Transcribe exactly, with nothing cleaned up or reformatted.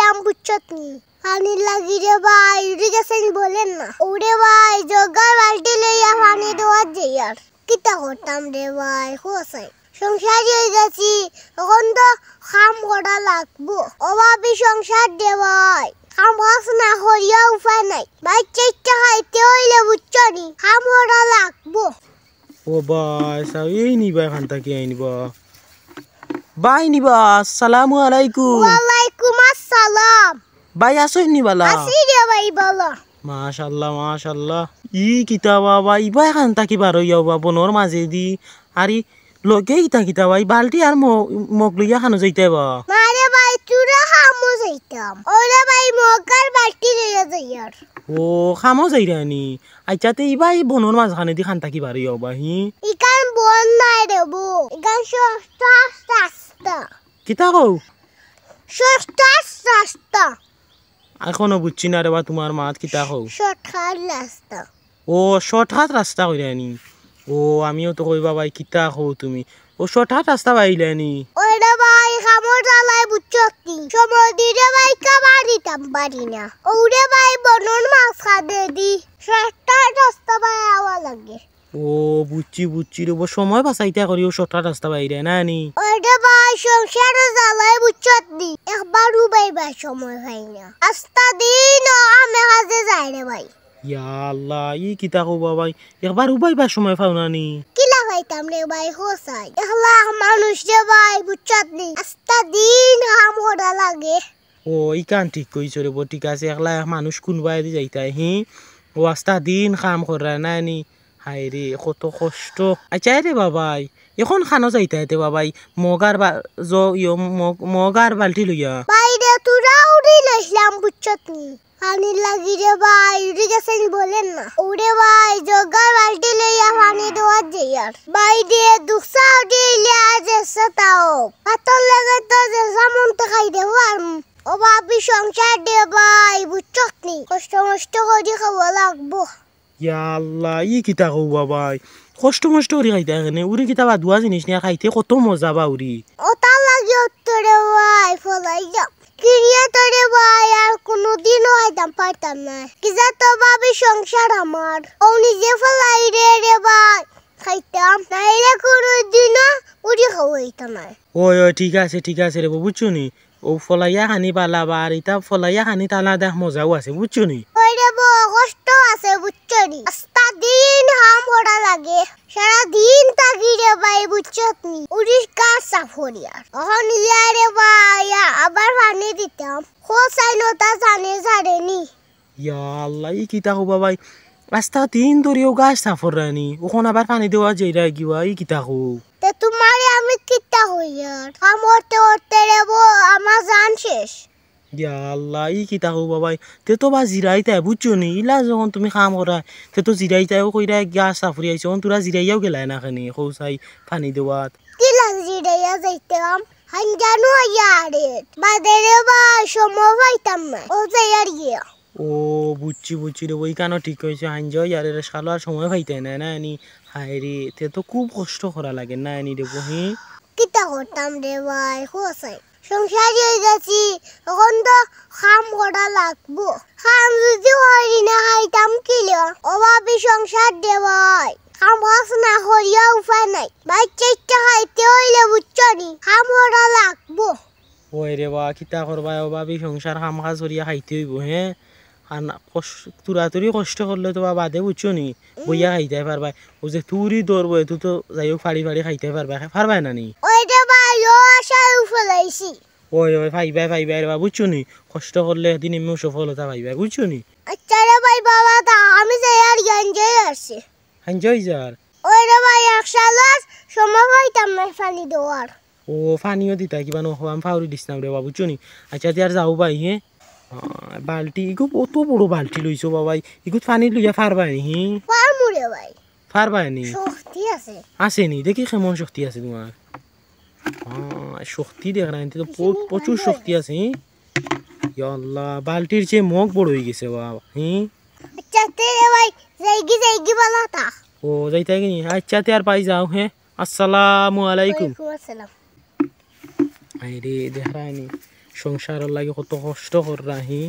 আম বুঝছত নি? পানির লাগি রে ভাই, উড়ি গেছেন বলেন না। ওরে ভাই, জগার বালতি লইয়া পানি দেওয়ার যাইয়ার। কিতা করতাম রে ভাই, হোসাই। সংসারী অই গেছি, অখন তো কাম করা লাগবো। অভাবী সংসার রে ভাই, কাম কাজ না করিয়া উপায় নাই। ভাই, চেষ্টা খাইতে অইলে বুঝছো নি, কাম করা লাগবো। ও ভাই, সাও, এই নি ভাই, খান থাকি আইনি বা। ভাই নি বা, আসসালামু আলাইকুম। ওয়ালাইকুম আসসালাম। ভাই, আছো নি বালা? আছি রে ভাই, বলো। মাশাআল্লাহ, মাশাআল্লাহ। ই কিতা বা ভাই, ইবা এখান থাকি বার অইয়া বা বনর মাঝেদি, আর ই লগে ইতা কিতা বা, ই বালতি আর ম-, মগ লইয়া খানো যাইতায় বা? না রে ভাই, তোরা কামো যাইতাম। ওরে ভাই, মগ আর বালতি লইয়া যাইয়ার। ও, কামো যাইরায় নি? আইচ্ছা, তে ইবা ই বনর মাঝখানেদি খান থাকি বার অইয়া বা, হি? ইখান বন নায় রে বো, ইখান shortcut রাস্তা। কিতা কও? Shortcut রাস্তা। এখনো বুঝছি না রে বা, তুমার মাত কিতা কও? Shortcut রাস্তা। ও, shortcut রাস্তা কইরায় নি? ও, আমিও তো কই বা ভাই, কিতা কও তুমি? ও, shortcut রাস্তা পাইলায় নি? ওরে ভাই, কামর জ্বালায় বুঝছত নি। সময় দিলে ভাই, কাবার দিতাম পারি না। ওরে ভাই, বনর মাঝখানেদি shortcut রাস্তা পাই আওয়া লাগে। ও, বুঝছি, বুঝছি রে বা, সময় বাঁচাইতা করি ও shortcut রাস্তা পাইরায় না নি? ওরে ভাই, সংসারর জ্বালায় বুঝছত নি। একবার উবাই বা সময় পাই না। আস্তা দিন ও কামে কাজে যায় রে ভাই। ইয়া আল্লাহ, ই কিতা কও বা ভাই? একবার উবাইবার সময় পাও না নি? কিলা পাইতাম রে ভাই, হোসাই। একলা মানুষ রে ভাই, বুঝছত নি? আস্তা দিন কাম করা লাগে। ও, ইখান ঠিক কইছো রে বো, ঠিক আছে, একলা মানুষ কুনবায়দি যাইতায়, হি? ও, আস্তা দিন কাম করা না নি? হায় রে, কত কষ্ট। আইচ্ছা রে বা ভাই, এখন কানো যাইতায় তে বা ভাই, মগ আর বা-, জ-, ইয়ো, মগ, মগ আর বালতি লইয়া? ভাই রে, তোরা উড়ি লইছলাম, বুঝছত নি? পানির লাগি রে ভাই, উড়ি গেছেন বলেন না। ওরে ভাই, জগার বালতি লইয়া পানি দেওয়ার যাইয়ার। ভাই রে, দুঃখ উঠিলে আর যেসা তাও। ভাতর লগে তো যেসা মন তো খাই দেবো আর। অভাবী সংসার রে ভাই, বুঝছত নি? কষ্ট মষ্ট করি খাওয়া লাগবো। ইয়া আল্লাহ, ই কিতা কও বা ভাই? কষ্ট মষ্ট করি খাইতায় কেনে? উরি কিতা বাদুয়া জিনিস নি, আর খাইতে কত মজা বা উরি। অতার লাগি অত্তরে ভাই, ফলাই যাও। কিনিয়া তরে ভাই, আর কুনুদিনও খাইতাম পারতাম না। কিজাত অভাবী সংসার আমার। ও নিজে ফলাইরে রে ভাই, খাইতাম। নাইলে কুনুদিনও উরি খাওয়াইতাম না। ওই, ওই, ঠিক আছে, ঠিক আছে রে বো, বুঝছো নি? ও ফলাইয়া খানি বালা বা, আর ইতা ফলাইয়া খানি তালা দেখ মজাও আছে, বুঝছো নি? ওই রে বো, কষ্ট আছে, বুঝছো নি? আস্তা দিন কাম করা লাগে, সারা দিন থাকি রে ভাই, বুঝছত নি? উড়ি গাছ সাফ করিয়ার। অখন ইয়া রে ভাই, ইয়া আবার পানি দিতাম। হোসাই নতা জানে জানে নি। ইয়া আল্লাহ, ই কিতা কও বা ভাই? আস্তা দিন ধরিও গাছ সাফ কররায় নি, অখন আবার পানি দেওয়া যাইরায় গি বা, ই কিতা কও? তে তুমারে আমি কিতা কইয়ার? কাম করতে করতে রে বো, আমার জান শেষ। ইয়া আল্লাহ, ই কিতা কও বা ভাই? তে তো বা জিরাইতায়, বুঝছো নি? ইলা যখন তুমি কাম করায়, তে তো জিরাইতায়, ও কইরায় গাছ সাফ করি আইছো, অখন তোরা জিরাইয়াও গেলায় না কেনে, কও চাই পানি দেওয়াত। কিলা জিরাইয়া যাইতাম? হাইঞ্জানো আইয়া আরে। বাদে রে ভাই, সময় পাইতাম না। ও যাইয়ার গিয়া। ও, বুঝছি, বুঝছি রে বো, ইখানও ঠিক কইছো, হাইঞ্জা ইয়ারে রে শালো আর সময় পাইতায় না, না নি? হায় রে, তে তো খুব কষ্ট করা লাগে, না নি রে বো, হি? কিতা করতাম রে ভাই, হোসাই। সংসারী অই গেছি, অখন তো কাম করা লাগবো। কাম যদি করি না, খাইতাম কিলা? অভাবী সংসার রে ভাই, কাম কাজ না করিয়া উপায় নাই। ভাই, চেষ্টা খাইতে অইলে বুঝছো নি, কাম করা লাগবো। ওই রে বা, কিতা করবায়, অভাবী সংসার, কাম কাজ করিয়া খাইতে অইবো, হে? আর না, কষ-, তুরাতুরি কষ্ট করলে তো বা বাদে বুঝছো নি, বইয়া খাইতায় পারবায়। ও যে তুরি ধরবো, এতু তো যাই হোক ফাড়ি ফাড়ি খাইতায় পারবায়, পারবায় না নি? ওই রে ভাই, ও আশায় উফলাইছি। ওই, ওই, পাইবায়, পাইবায় রে বা, বুঝছো নি? কষ্ট করলে একদিন এমনি সফলতা পাইবায়, বুঝছো নি? আচ্ছা রে ভাই, বালা থা, আমি যাইয়ার গি, হাইঞ্জা আইছি। হাইঞ্জা আইযার? ওই রে ভাই, এক শালার সময় পাইতাম না পানি দেওয়ার। ও, পানিও দিতায় কিবা নু, আমি পাউরি দিছলাম রে বা, বুঝছো নি? আচ্ছা, তে আর যাও ভাই, হে? আহ, বালতি, ইগু অত বড় বালতি লইছো বা ভাই, ইগুত পানি লইয়া পারবায় নি, হি? পারমু রে ভাই। পারবায় নি? শক্তি আছে। আছে নি? দেখি কেমন শক্তি আছে তুমার। আহ, শক্তি দেখরায় নি, তে তো প-, প্রচুর শক্তি আছে, হি? ইয়া আল্লাহ, বালতির চেয়ে মগ বড় অই গেছে বা, হি? আচ্ছা, তে রে ভাই, যাইগি, যাইগি বালা থা। ও, যাইতায় গি নি? আচ্ছা, তে আর ভাই যাও, হে? আসসালামু আলাইকুম। ওয়ালাইকুম আসসালাম। আইরে, দেখরায়নি, সংসারর লাগি কত কষ্ট কররাহি।